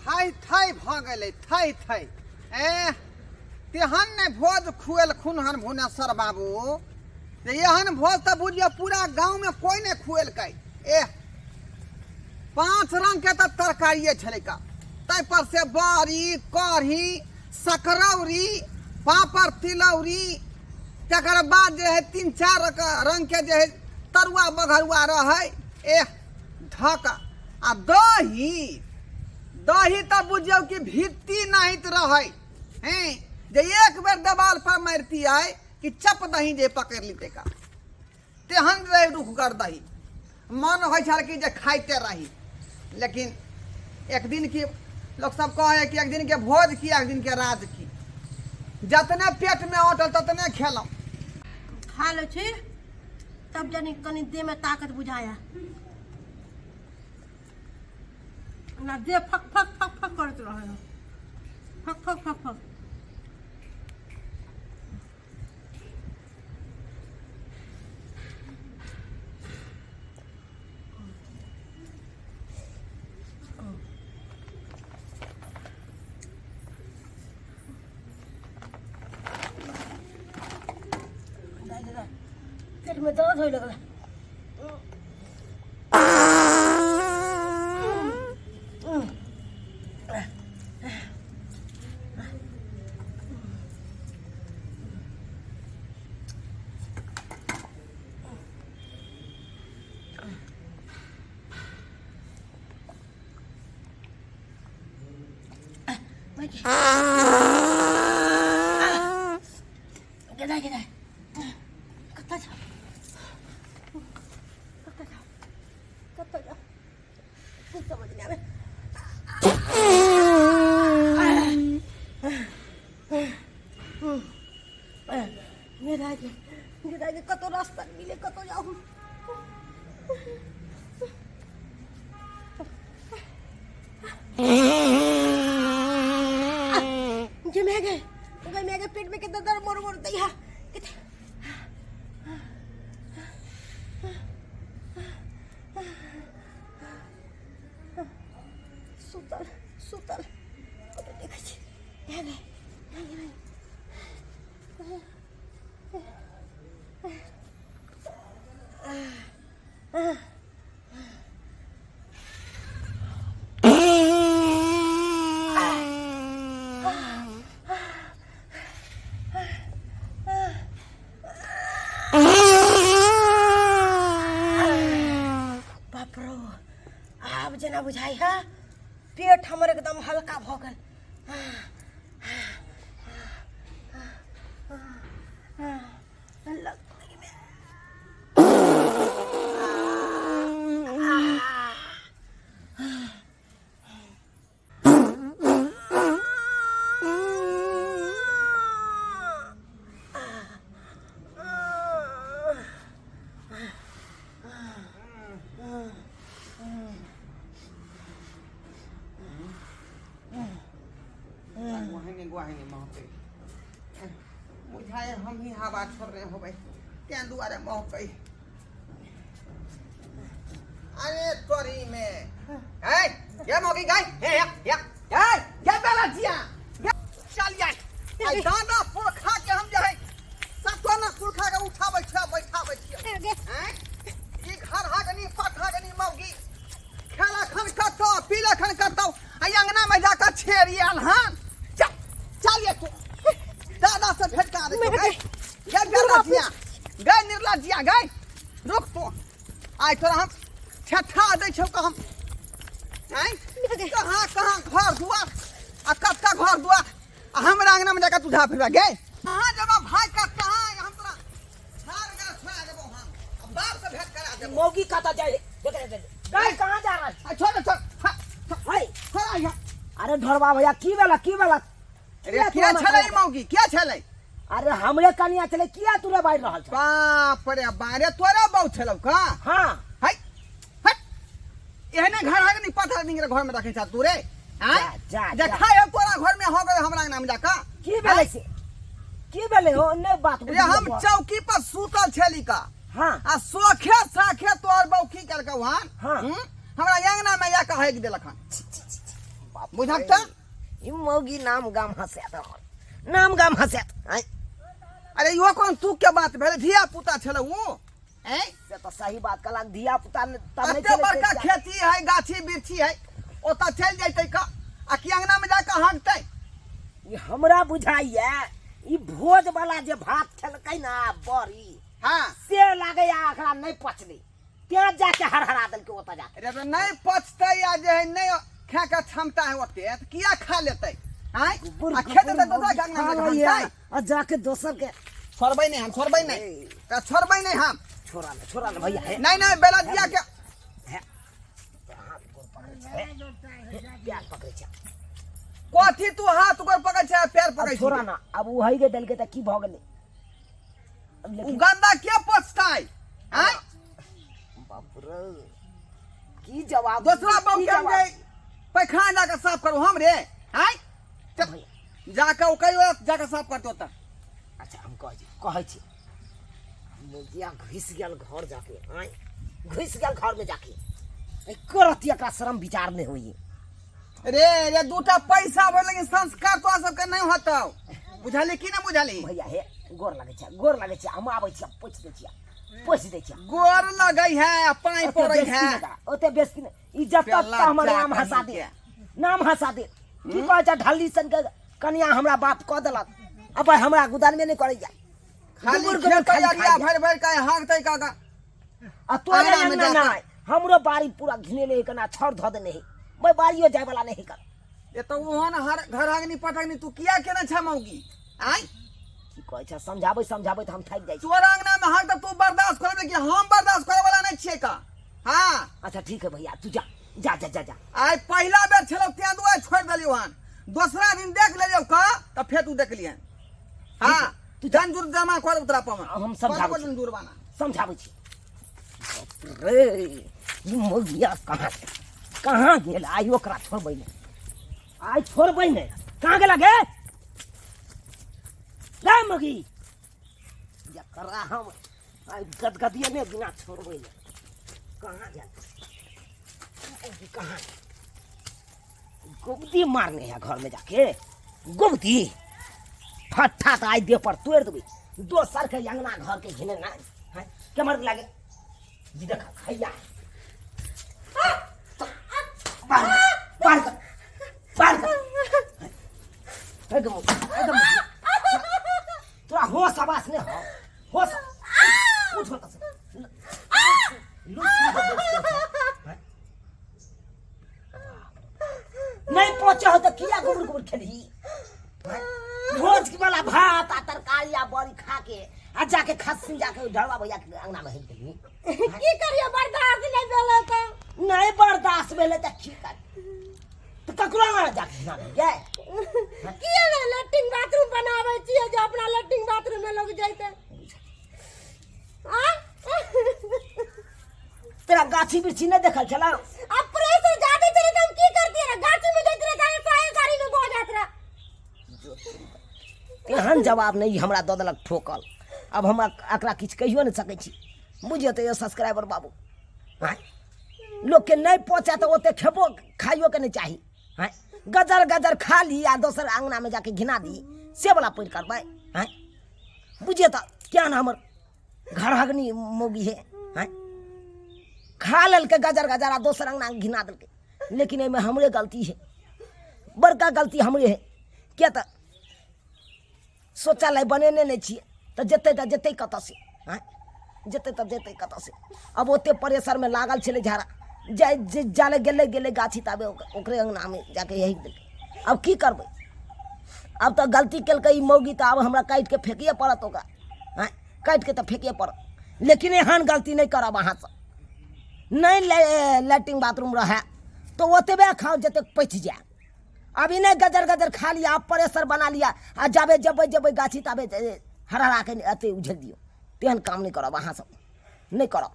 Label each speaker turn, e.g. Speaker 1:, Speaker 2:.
Speaker 1: थै थै भऽ गेलै थै थै। ए तेहन ने भोज खुएलखुन हन भुवनेश्वर बाबू जे एहन भोज तऽ बुझियौ पूरा गाँवमे कोइ नहि खुएलकै। एह 5 रंग के तऽ तरकारिए छलै का, ताहि पर से बड़ी कढ़ी सकरौरी पापड़ तिलौरी, तकर बाद जे है 3-4 रंग के जे है तरुआ बघरुआ रहै। एह धक आ दही, दही तऽ बुझियौ कि भित्ती नाहित रहै हैं जे एक बेर देवाल पर मारतियै कि चप दही जे पकड़ लीते का, तेहन रहे रुखगर दही। मन होइ छल कि जे खाइते रही, लेकिन एक दिन की लोक सब कहै कि एक दिन के भोज की एक दिन के राज की, जतने पेट में अटल ततने खेलहुँ।
Speaker 2: खा लै छी तब जानी कनि देह में ताकत बुझाया ना, देह फक फक फक फक करैत रहे, फक फक फक फक। पेट में दर्द होए लगल। गेदा गेदा कतऽ जाउ, कतऽ जाउ, कतऽ जाउ, कुछ समझ नहीं आवे। गेदा गे गेदा गे, कतौ रास्ता नहीं मिले, कतौ जाउ। जे मैं गए गए मैं गए, पेट में कितना दर्द मोड़ मोड़ दैया। सुतल सुतल कतौ देखै छी। भए गए भए गए। बाप रो, आब जेना बुझाइ है पेट हमर एकदम हल्का भऽ गेल।
Speaker 1: गुआहिनी गुआहिनी महकै बुझाए हम ही हवा छोड़ने होबै तें दुआरे महकै। अरे तोरी में ए ये मौकी गाय हे या या ए ये बेला जिया चल जाए। आई दादा पुरखा के हम जे है सतो ना पुरखा के उठाबै छियै बैठाबै छियै। हैं ई घर हागनी पट हागनी मौगी खेला खन कतौ पीला खन कतौ आ अंगना में जाकर छेड़ी आयल हन। चल चल ये तू दादा से भेंट करा दे। गए गए बेला जिया गए निर्ला जिया गए रुक तू आइ तोरा हम ठेठा दै छौ कऽ हम। आँय कहाँ कहाँ घर दुआर आ कतका घर दुआर आ हमरा अंगना में जाकर तू झा फिरबा गे। कहाँ जब भाई का कहाँ हम तोरा झाड़ के छोड़ा देबो हम आ बाप से भेंट करा देबो।
Speaker 3: मौगी कतऽ जाय देख रे, देख रे। गाय कहाँ जा रहा है?
Speaker 1: आ छोड़ छोड़
Speaker 3: हाय
Speaker 1: छोड़ आ।
Speaker 3: अरे ढोरबा भैया की भेला की भेला?
Speaker 1: अरे किया छलै मौगी किया छलै?
Speaker 3: अरे हमरे कनिया छलै किया तू रे बाजि रहल छ?
Speaker 1: बाप रे बाप रे तोरा बहु छलौ का?
Speaker 3: हाँ।
Speaker 1: हाय हट एहने घर हग नहीं पत्थर निंगरे घर में रखे छ तू रे। आय
Speaker 3: जा, जा,
Speaker 1: जे
Speaker 3: जा।
Speaker 1: खाए हो तोरा घर में हो गए हमरा नाम जाका।
Speaker 3: की भेलै से? की भेलै हो नै बात
Speaker 1: रे हम
Speaker 3: बुझलियै।
Speaker 1: चौकी पर सुतल छली का।
Speaker 3: हाँ।
Speaker 1: आ सोखे साखे तोर बौखी करके वहां।
Speaker 3: हाँ।
Speaker 1: हमरा अंगना में या कहे देलक हन।
Speaker 3: छी, छी, छी, छी। बाप
Speaker 1: बुझक तऽ
Speaker 3: ई मौगी नाम गाम हँसायत हमर नाम गाम हँसायत आँय
Speaker 1: अरे इहो कोन सुख के बात भेलै धिया पुता छलै ओ आँय
Speaker 3: से तऽ सही बात कहलक धिया पुता तब नहि
Speaker 1: एते
Speaker 3: खेलै
Speaker 1: बड़का
Speaker 3: छै।
Speaker 1: खेती है गाछी बिरछी है ओतऽ चलि जैतै का आ कि अंगना में जाके हगतै
Speaker 3: ई हमरा बुझाइया ई भोज वाला जे भात खेलकै ना बड़ी
Speaker 1: हाँ
Speaker 3: से लागैया एकरा नहि पचलै तें जाके हरहरा देलकै ओतऽ जाके
Speaker 1: अरे तो नहीं पचतै या जे है नहीं खाए के क्षमता है ओते तऽ किया खा लेतै आँय आ खेतै तऽ दोसरा के अंगना में जाके हगतै
Speaker 3: आ जाके दोसर के
Speaker 1: छोड़बै नहीं हम छोड़बै नहीं तऽ छोड़बै नहीं हम
Speaker 3: छोड़ा ने छोड़ा ने भैया हे
Speaker 1: नहीं नहीं बेला दिया के
Speaker 3: हे हाथ गोड़ पकड़ै छै हे, प्यार पकड़ै छै
Speaker 1: कथी तू हाथ गोड़ पकड़ छै पैर
Speaker 3: अब
Speaker 1: पकड़
Speaker 3: छोड़ा ना अब ओ हई के देलकै तऽ की भऽ गेलै अब
Speaker 1: उ
Speaker 3: लेकिन
Speaker 1: गंदा के पोछतै आँय
Speaker 3: बाप रे की जवाब
Speaker 1: दोसरा
Speaker 3: की
Speaker 1: बाप के हम
Speaker 3: जवाब?
Speaker 1: जे पैखाना जाके साफ करू हम रे आँय चल जाके ओ कहियो जाके साफ करतो तऽ
Speaker 3: अच्छा हम कहै छी कहै छी मुर्गिया घुसि गेल घर जाके आँय घुसि गेल घरमे जाके एको रत्ती एकरा शरम विचार नहि होइए
Speaker 1: रे रे दूटा पैसा भर लेकिन संस्कार तोरा सबके नहीं होतौ बुझली की ना बुझली
Speaker 3: भैया हे गोर लगै छै गोर लगै छै हम आबै छी पोछि दै छियै पोछि दै छियै
Speaker 1: गोर लगै है आ पाई
Speaker 3: ओते
Speaker 1: पड़ै
Speaker 3: बेइज्जती
Speaker 1: है
Speaker 3: नहि करा, ओते बेइज्जती नहि ई जब तक
Speaker 1: पेला
Speaker 3: हमर
Speaker 1: जा
Speaker 3: नाम हंसा
Speaker 1: कहीं
Speaker 3: दे
Speaker 1: के।
Speaker 3: नाम हंसा दे की कहै छै ढल्ली सन के कनिया हमरा बाप कऽ देलक अब हमरा गुदानमे नहि करैया
Speaker 1: खाली
Speaker 3: गुबुर गुबुर
Speaker 1: खेत
Speaker 3: खाली
Speaker 1: अरिया
Speaker 3: खाइया।
Speaker 1: भरि भरि के हाँकतै काका
Speaker 3: आ तोरे
Speaker 1: आंगना में
Speaker 3: अंगना
Speaker 1: जाके।
Speaker 3: नहि हमरो बाड़ी पूरा घिनेने है कना छड़ धऽ देने है मैं बाड़ियो जाय वाला नहीं कर
Speaker 1: ये तो ओहन हर घर आगनी पटकनी तू किया केने छै मौगी आय
Speaker 3: की कहै छै समझाबै समझाबै तऽ हम थाकि जाइ छी
Speaker 1: तोर अंगना में हक तऽ तू बर्दाश्त करब लेकिन हम बर्दाश्त करे वाला नहीं छियै का हाँ
Speaker 3: अच्छा ठीक है भैया तू जा जा जा जा जा
Speaker 1: आइ पहिला बेर छलौ तें दुआरे छोड़ि देलियौ हन दोसरा दिन देख लेलियौ का तऽ फेर तू देखलियन हाँ
Speaker 3: तू जा।
Speaker 1: जन जुर जमा कर उतरा पर
Speaker 3: हम समझाबै छी।
Speaker 1: जुर्माना
Speaker 3: समझाबै छी बाप रे ई मौगिया कहाँ कहाँ गेल आइ ओकरा छोड़बै नहि आइ छोड़बै नहि कहाँ गेला गे गे मौगी जकरा हम आइ गदगदिए नहि बिना छोड़बै नहि कहाँ गेल मौगी कहाँ गुबदी मारने है घर में जाके गुबदी फट्ठा तऽ आइ देह पर तोड़ि देबै दोसर के अंगना घर के घिने ना हैं केमहर लागे ई देख खैया बाहर कर, बाहर कर, बाहर कर। हे गो, हे गो। तोरा होश आवास नहि हो होश उठ ओतऽ से। लुच्ची के दोस्त छै। नहीं पहुंचे हो तो किया गोबर गोबर खेलही भोज वाला भात आ तरकारी आ बड़ी खा के आ जाके खस्सी जाके ढलवा भैया के अंगना में हेल गेलही
Speaker 2: की करियो बर्दाश्त नहीं भेलै तऽ
Speaker 3: नहीं बर्दाश्त भेलै तऽ की कर तऽ ककरो अंगना जाके हिना गए
Speaker 2: किया ने लैट्रिन बाथरूम बनाबै छियै जे अपना लैट्रिन बाथरूम में लोग जैते आ
Speaker 3: तोरा गाछी बिरछी नहि देखल छलौ
Speaker 2: अब प्रेशर ज्यादा चले तो हम की करती रहे गाछी में जाते रहे तारे सारे गाड़ी में बह जात रहा
Speaker 3: एहन जवाब नहि हमरा दऽ देलक ठोकल अब हम एकरा किछु कहियो नहि सकै छी बुझियौ तऽ यौ सब्सक्राइबर बाबू आँय लोकके नहि पहुँचे तऽ ओतेक खेबो खाइयोके नहि चाही आँय गजर गजर खा ली आ दोसर अङ्गनामे जाके घिना दी से वला पैर करबै आँय बुझियौ तऽ केहन हमर घर हगनी मौगी है हैं खा लेलकै गजर गजर आ दोसर अंगना घिना देलकै लेकिन एहिमे हमरे गलती है बड़का गलती हमरे है किया तऽ शौचालय बनेने नहि छियै तऽ जेतै तऽ जेतै कतऽ से आँय जेतै तऽ जेतै कतऽ से आब ओते प्रेशरमे लागल छलै झाड़ा जाय जे जाले गेलै गेलै गाछी ताबे ओकरे अङ्गनामे जाके यही देलकै आब की करबै आब तऽ गलती केलकै ई मौगी तऽ आब हमरा काटिके फेकिए पड़त ओकरा आँय काटिके तऽ फेकिए पड़त लेकिन एहन गलती नहि करब अहाँसभ नहि लैट्रिन बाथरूम रहए तऽ ओतबे खाउ जतेक पचि जाय अभी नहि गजर गजर खा लिअ आब प्रेशर बना लिअ आ जाबे जेबै जेबै गाछी ताबे हरहरा के एते उझेल दियौ तेहन काम नहि करब अहाँसभ नहि करब।